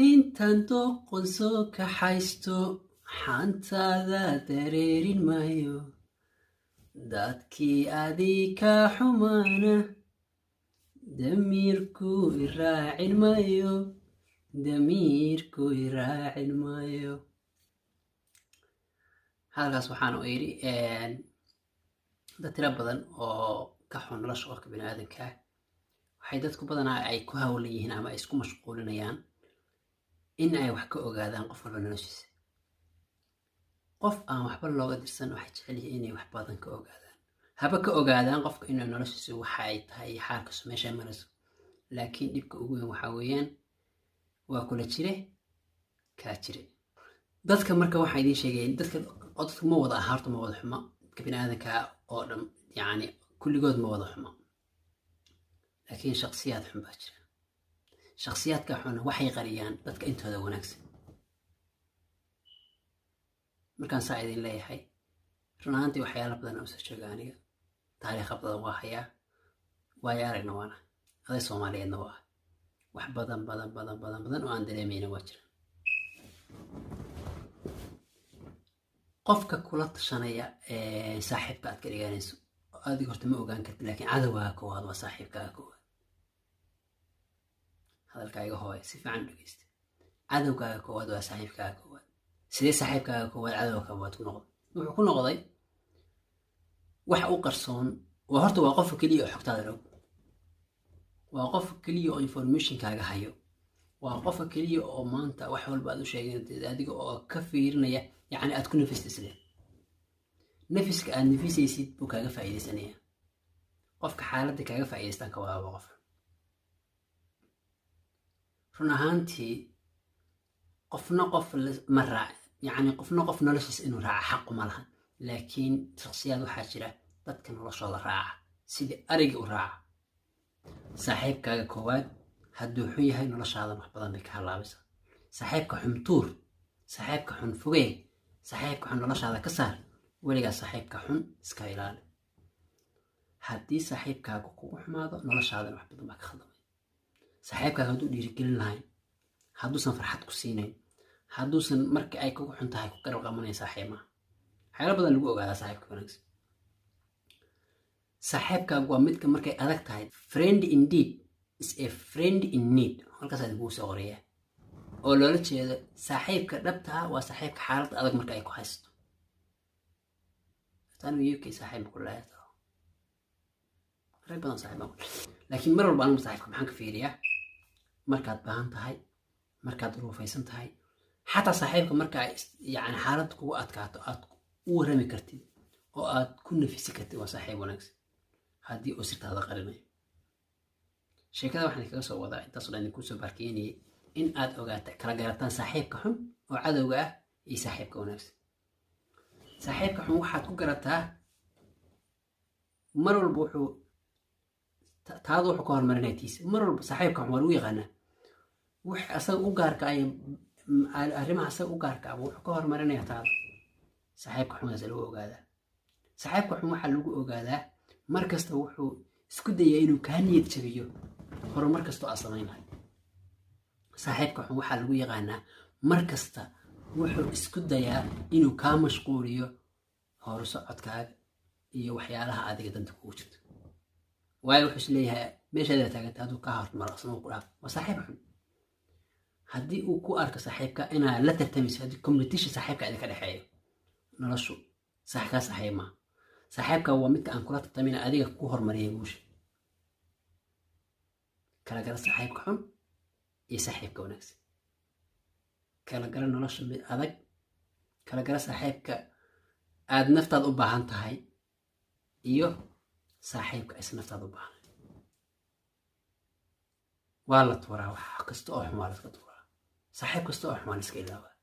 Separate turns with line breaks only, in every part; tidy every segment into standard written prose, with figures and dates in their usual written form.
Intaan doqon soo kaxaysto, xantaada dareerin maayo. Dadkii adii ka xumaana, damiirku iraacin maayo, damiirku iraacin maayo. Hadalkaas waxaan u iri dad tiro badan oo ka xun nolosha qofka biniaadanka ah. Waxay dadku badanaa ay ku hawlan yihiin ama ay isku mashquulinayaan in ay wax ka ogaadaan qof walba noloshiisa. Qof aan waxba looga dirsan waxay jecel yihiin inay wax badan ka ogaadaan, haba ka ogaadaan qofka inuu noloshiisa waxa ay tahay iyo xaalkiisu meesha marayso. Laakiin dhibka ugu weyn waxaa weeyaan waa kula jire kaa jire dadka. Marka waxaa idiin sheegaya, dadka ma wada aha, horta ma wada xuma. Dadka biniaadanka oo dhan, yacni kulligood ma wada xuma, laakiin shaksiyaad xun baa jira. Shaksiyaadka xun waxay qariyaan dadka intooda wanaagsan. Markaan saa idin leeyahay, run ahaantii waxyaala badan oo soo jooga aniga, taariikha badan waa hayaa, waayo aragna waana aday Soomaaliyeedna waa ah. Wax badan badan badan badan badan oo aan dareemayna waa jira. Qofka kula tashanaya saaxiibka aad ka dhiganayso adiga horta ma ogaan karti, laakiin cadowgaaga koowaad waa saaxiibkaaga koowaad. Hadalkaaga hooya si fiican u dhegeysta. Cadowgaaga koowaad waa saaxiibkaaga koowaad. Sidee saaxiibkaaga koowaad cadowga koowaad ku noqday? Wuxuu ku noqday wax u qarsoon waa horta waa qofka keliya oo xogtaada og, waa qofka keliya oo informationkaaga hayo, waa qofka keliya oo maanta wax walba aad u sheegin adiga oo ka fiirinaya, yacni aad ku nafista isle nafiska aad nafisaysid buu kaaga faa'iidaysanaya. Qofka xaaladda kaaga faa'iidaystaan ka wadaaba qof. Run ahaantii qofna qof ma raac, yacni qofna qof noloshiisa inuu raaca xaqu ma laha, laakiin shakhsiyaad waxaa jira dadka noloshooda raaca sidii ariga u raaca. Saaxiibkaaga koowaad hadduu xun yahay, noloshaadan wax badan bay ka halaabaysaa. Saaxiibka xun tuur, saaxiibka xun fogee, saaxiibka xun noloshaada ka saar. Weligaa saaxiibka xun iska ilaali. Haddii saaxiibkaaga kugu xumaado, noloshaadan wax badan baa ka khaldamay. Saaxiibkaaga hadduu dhiirigelin lahayn, hadduusan farxad ku siinayn, hadduusan marka ay kugu xun tahay ku garab qabanayn, saaxiib maaha. Waxyaalo badan lagu ogaadaa saaxiibka wanaagsan. Saaxiibkaagu waa midka markay adag tahay. Friend indeed is a friend in need, halkaas idinkugu soo qorayaa, oo loola jeedo saaxiibka dhabta ah waa saaxiibka xaaladda adag marka ay ku haysto. Anigu UK saaxiib ku leeyahay, rag badan saaxiib baan ku, laakiin mar walba anigu saaxiibka maxaan ka fiiriyaa? Markaad baahan tahay, markaad ruufaysan tahay, xataa saaxiibka marka ay yacni xaalad kugu adkaato aad u warrami kartid oo aad ku nafisi kartid waa saaxiib wanaagsan. Haddii uu sirtaada qarinayo. Sheekada waxaan kaga soo wadaa intaasoo dhan idinku soo barkeynayay in aad ogaata kala garataan saaxiibka xun oo cadowga ah iyo saaxiibka wanaagsan. Saaxiibka xun waxaad ku garataa mar walba wuxuu taadu wuxuu ka hormarinaya tiisa mar walba. Saaxiibka xun waa lagu yaqaanaa wax asaga u gaarka ah iyo arrimaha asaga u gaarka ah wuxuu ka hormarinaya taada. Saaxiibka xungaas lagu ogaadaa. Saaxiibka xun waxaa lagu ogaadaa mar kasta wuxuu isku dayaa inuu kaa niyad jabiyo horumar kastoo aad samayn lahayd. Saaxiibka xun waxaa lagu yaqaanaa mar kasta wuxuu isku dayaa inuu kaa mashquuliyo horu socodkaaga iyo waxyaalaha adiga danta kugu jirto, waayo wuxuu is leeyahay meeshaada taaganta hadduu kaa hormaro asna uu ku dhaaf. Waa saaxiib xun. Haddii uu ku arko saaxiibka inaad la tartamayso, haddii competition saaxiibka idinka dhexeeyo, noloshu sax kaa saaxiib maaha. Saaxiibka waa midka aan kula tartamina, adiga ku hormariya guusha. Kala gala saaxiibka xun iyo saaxiibka wanaagsan. Kala gala nolosha mid adag. Kala gala saaxiibka aad naftaada u baahan tahay iyo saaxiibka aysan naftaada u baahnayn. Waa la tuuraa wax kasta oo xun, waa la iska tuuraa. Saaxiib kasta oo xun waa la iska ilaawaa.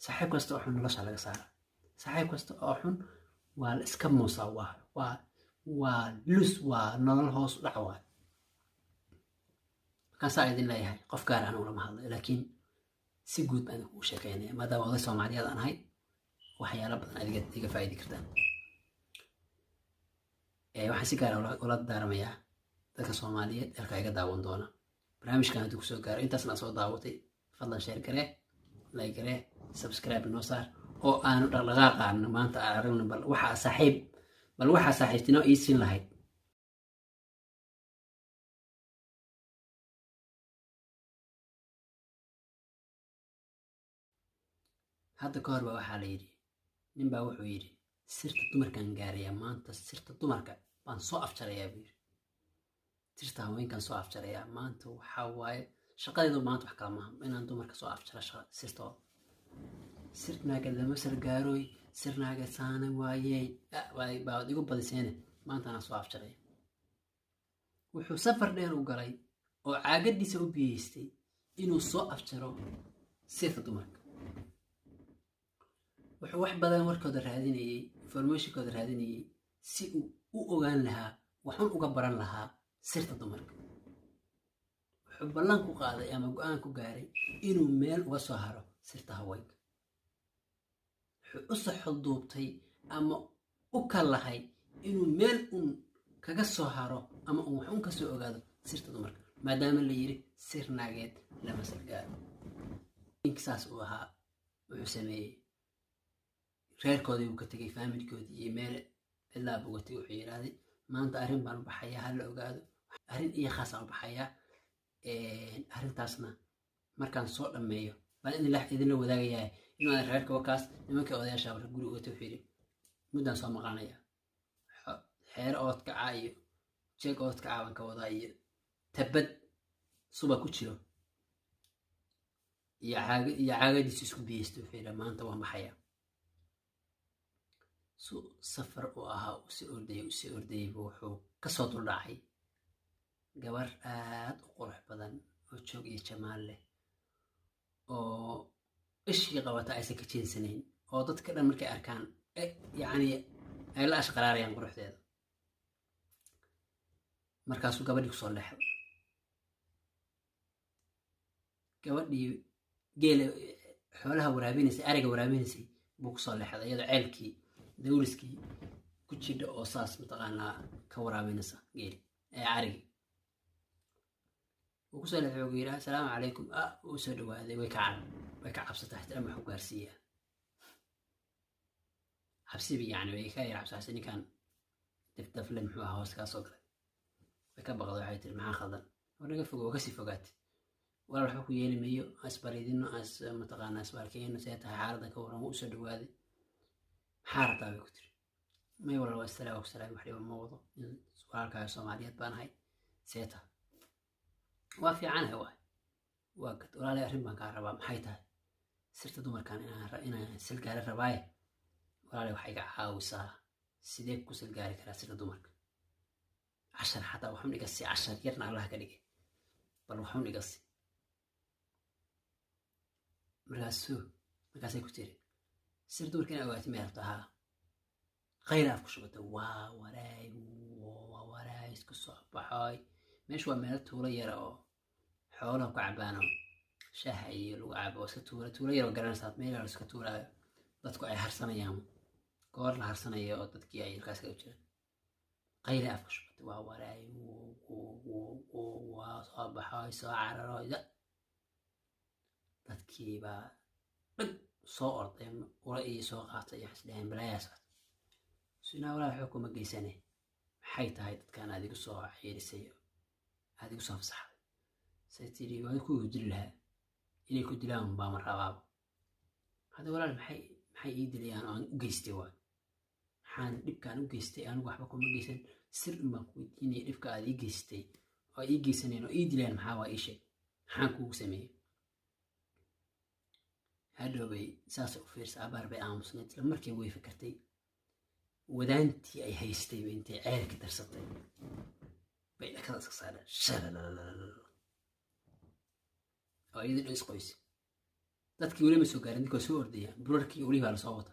Saaxiib kasta oo xun nolosha laga saaraa. Saaxiib kasta oo xun waa la iska muusaa. Waa lus, waa nolol hoos u dhac. Waa markaan saa idin leeyahay, qof gaar anigu lama hadlayo, laakiin si guud baan idinkugu sheekeynaya, maadaama oday Soomaaliyeed aan ahay, waxyaalo badan adiga iga faa'idi kartaan. Waxaan si gaara ula daaramayaa dadka Soomaaliyeed halkaa iga daawan doona barnaamijkan. Hadduu kusoo gaaro intaasna aad soo daawatay, Fadlan share garee, like garee, subscribe noo saar, oo aanu dhaqdhaqaaqaano maanta aan aragno. Bal waxaa saaxiib, bal waxaa saaxiibtinimo ii siin lahayd. Hadda ka hor baa waxaa la yidhi, nin baa wuxuu yidhi, sirta dumarkaan gaarayaa maanta, sirta dumarka baan soo afjarayaa buu yidhi, sirta haweenkaan soo afjarayaa maanta. Waxaa waaye shaqadeedu maanta wax kala maaha inaan dumarka soo afjaro sirtooda. Sir naaga lama sargaarooy, sir naaga saana waayey baad igu badiseene, maanta anaa soo afjaraya. Wuxuu safar dheer u galay oo caagadiisa u biyeystay inuu soo afjaro sirta dumarka. Wuxuu wax badan warkooda raadinayey, informationkooda raadinayey, si uu u ogaan lahaa, waxun uga baran lahaa sirta dumarka. Wuxuu ballan ku qaaday ama go-aan ku gaaray inuu meel uga soo haro sirta haweenka. Wuxuu u saxolduubtay ama u kallahay inuu meel uun kaga soo haro ama uu wax un ka soo ogaado sirta dumarka, maadaama la yiri sir naageed lama sargaaro. Ninka saas uu ahaa wuxuu sameeyey, reerkoodii uu ka tegey, faamilkoodii iyo meel cidlaa buu uga tegey. Wuxuu yidhaahday, maanta arrin baan u baxayaa, ha la ogaado, arrin iyo khaasaan u baxayaa, arrintaasna markaan soo dhammeeyo baan idinla wadaagayaa. Inuu reerka wakaas nimanka odayaasha marka guri uga tegey, wuxuu yidhi muddaan soo maqaanaya, xeero oodkaca iyo jeeg oodkaca baan ka wadaa iyo tabad suba ku jiro iyo caagadiisu isku biyeysto. Wuxuu yidhi maanta waan baxayaa. Su safar uu ahaa, usii ordayay, usii ordayayba wuxuu kasoo duldhacay gabar aad u qurux badan oo joog iyo jamaal leh, oo ishii qabata aysan ka jeensanayn, oo dadka dhan markay arkaan yacni ay la ashqaraarayaan quruxdeeda. Markaasuu gabadhii kusoo leexday. Gabadhii geela xoolaha waraabinaysay, ariga waraabinaysay buu kusoo leexday, iyadoo ceelkii dawliskii ku jidha oo saas mataqaanaa ka waraabinaysa geeli ee arigii. Wuu kusoo leexday, wuxuu yidhi assalaamu calaykum. Ah, wuu soo dhawaaday. Way ka cabsatay, ixtiraam wax u gaarsiiyaa cabsibi, yacni way ka yar cabsacsi, ninkan dafdafle muxuu ahaa hoos kaa soo galay. Way ka baqday, waxay tiri maxaa khaldan, war naga fogo. Waa kasii fogaatay. Walaal, waxba ku yeeli mayo, asbaridino, as mataqaanaa asbaalkeyno, see tahay xaaladda ka waran? Wuu usoo dhawaaday. Maxaa rabtaa bay ku tiri. May walaal, waa isalaam, waa salaam, wax dhiba ma wado, walaalkaaga Soomaaliyeed baan ahay, see tahay? Waa fiicanahay. Waay waa gad walaalay, arrin baan kaa rabaa. Maxay tahay? Sirta dumarkan inaan salgaari rabaaye, walaalay waxay iga caawisaa sidee ku salgaari karaa sirta dumarka. Cashar xataa waxun iga si, cashar yarna Allah ka dhigay, bal waxun iga si. Markaasay ku tiri, sir dumarka inaa ogaatay may rabta? Haa. Khayr af ku shubata, waa waraay, waa waraay, isku soo baxoy. Meeshu waa meelo tuulo yara oo xoolaha ku cabaano, shaaha iyo lagu cabo, iska tuula tuulo yar oo garanaysaa, meel yar iska tuulaayo, dadku ay harsanayaan, goor la harsanayo oo dadkii ay halkaas kaga jiraan. Qayla afka shubata, waa waraay, waa soo baxoy, soo cararoy. Dadkii baa dhag soo orday, ula iyo soo qaatay iyo waxay balaayaa socota. Sinaa walaa waxba kuma geysane, maxay tahay dadkan aad igu soo ciirisay, aad igu soo fasaxday? Say tiri, waa ku dili lahaa, inay ku dilaan baa ma rabaaba. Hadda walaal, maxay ii dilayaan oo aan u geystay? Waay, maxaan dhibkaan u geystay? Anigu waxba kuma geysan, sir un baan ku weydiinaya. Dhibka aad ii geystay oo ii geysaneen oo ii dilayaan maxaa waa? Ii sheeg, maxaan kuugu sameeyey? Hadhow bay saasay u fiirsa, abaar bay aamusnayd. Isla markii way fikirtay, wadaantii ay haystay bay intay ceelka darsatay bay dhakada iska saareen, shalalalala, oo iyadoo dhan isqoysa. Dadkii weli ma soo gaarin, dadkii waa soo ordaya, burarkii weli baa lasoo wata.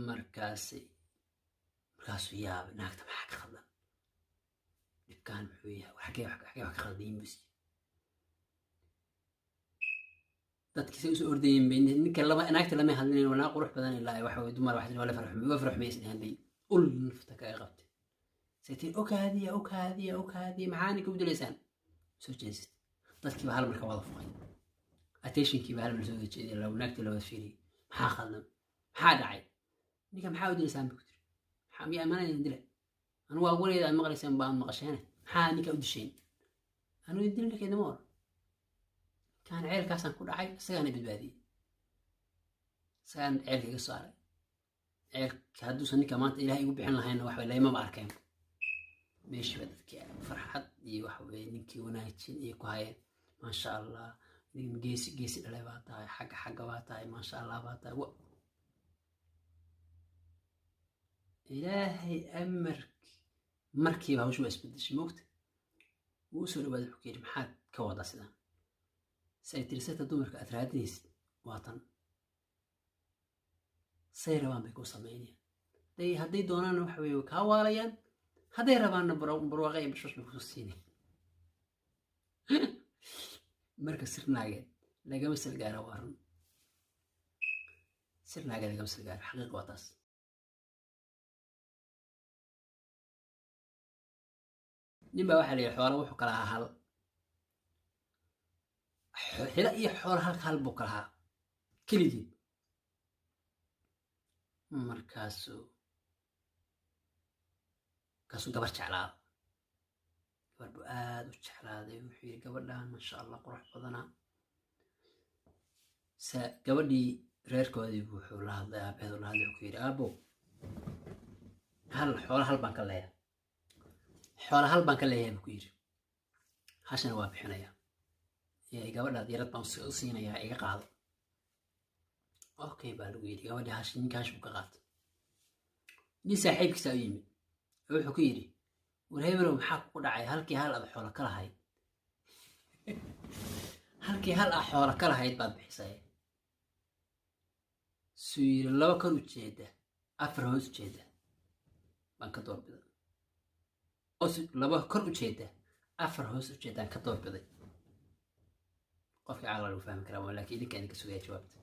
Markaasuu yaabay, naagta maxaa ka khaldan? Dhibkaan muxuu yahay? Xagee wax ka khaldayin buu siiyey. Dadkii say usoo ordayeen bay ninka lama naagta lama hadlinayn, waa naag qurux badan ilaa waxa way dumar wax waa la farxumay, waa farxumay isdhahan bay ul nafta kaga qabtay. Say tiri, okaadiya, okaadiya, okaadiya, maxaa ninka u dilaysaan? Soo jeesatay. Dadkiiba hal marka wada fuqay, attentionkiiba hal mar soo wada jeeday, naagtii la wada fiiriyey. Maxaa khaldan? Maxaa dhacay? Ninka maxaa u dilaysaan bay ku tiri. Maxaa miya amaanaydan dila? Anu waa wareyda aad maqlaysaan baan maqasheene, maxaa ninka u disheen? Anu dil ninkeeda ma oran. Kaan ceelkaasaan ku dhacay, isagaana badbaadiyey, isagaan ceelka iga saaray. Ceelka hadduusan ninka maanta Ilahay igu bixin lahaynna, wax laymaba arkeen. Meeshiiba dadkii farxad iyo waxa weye ninkii wanaajin iyo ku hayeen. Maasha Allah, geesi geesi dhalay baa tahay, xagga xagga baa tahay, maasha Allah baa tahay. Ilaahay amarki, markiiba hawshu waa isbedeshay. Moogta wuu usoo dhawaaday, wuxuu ku yidhi: "Maxaad ka wadaa sidaan?" Si ay tiri: "Sirta dumarka aad raadinaysid waa tan. Say rabaan bay ku samaynayaan. Hadday doonaanna waxa weye kaa waalayaan, hadday rabaanna barwaaqe iyo bashbash bay kusoo siinayaan." Marka sir naageed lagama salgaaro, waa run. Sir naageed lagama salgaaro, xaqiiq waa taas. Nin baa waxaa la yidhi xoola wuxuu kala ahaa hal xilo iyo xoola, halka hal buu kala ahaa keligeed. Markaasuu gabar jeclaada, gabar buu aada u jeclaaday. Wuxuu yidhi: "Gabadhan maasha Allah, qurux badanaa." Se gabadhii reerkoodii buu wuxuu la hadlay, aabaheed la hadlay, wuxuu ku yidhi: "Aabo, hal xoola hal baan ka leeyahay, xoola hal baan ka leeyahay," buu ku yidhi. "Hashana waa bixinayaa, gabadhaad yarad baan u siinayaa, iga qaado." "Okay," baa lagu yidhi. Gabadhii hash, ninka hash buu ka qaatay. Nin saaxiibkiisa u yimid oo wuxuu ku yidhi: "War hebelow, maxaa kugu dhacay? Halkii hal aad xoolo ka lahayd, halkii hal ah xoolo ka lahayd baad bixisay." Suu yidhi: "Laba kor u jeeda, afar hoos u jeeda baan ka doorbiday. Laba kor u jeeda, afar hoos u jeedaan ka doorbiday." Qofkii caqla lagu fahmi karaa, laakiin idinka sugaya jawaabta.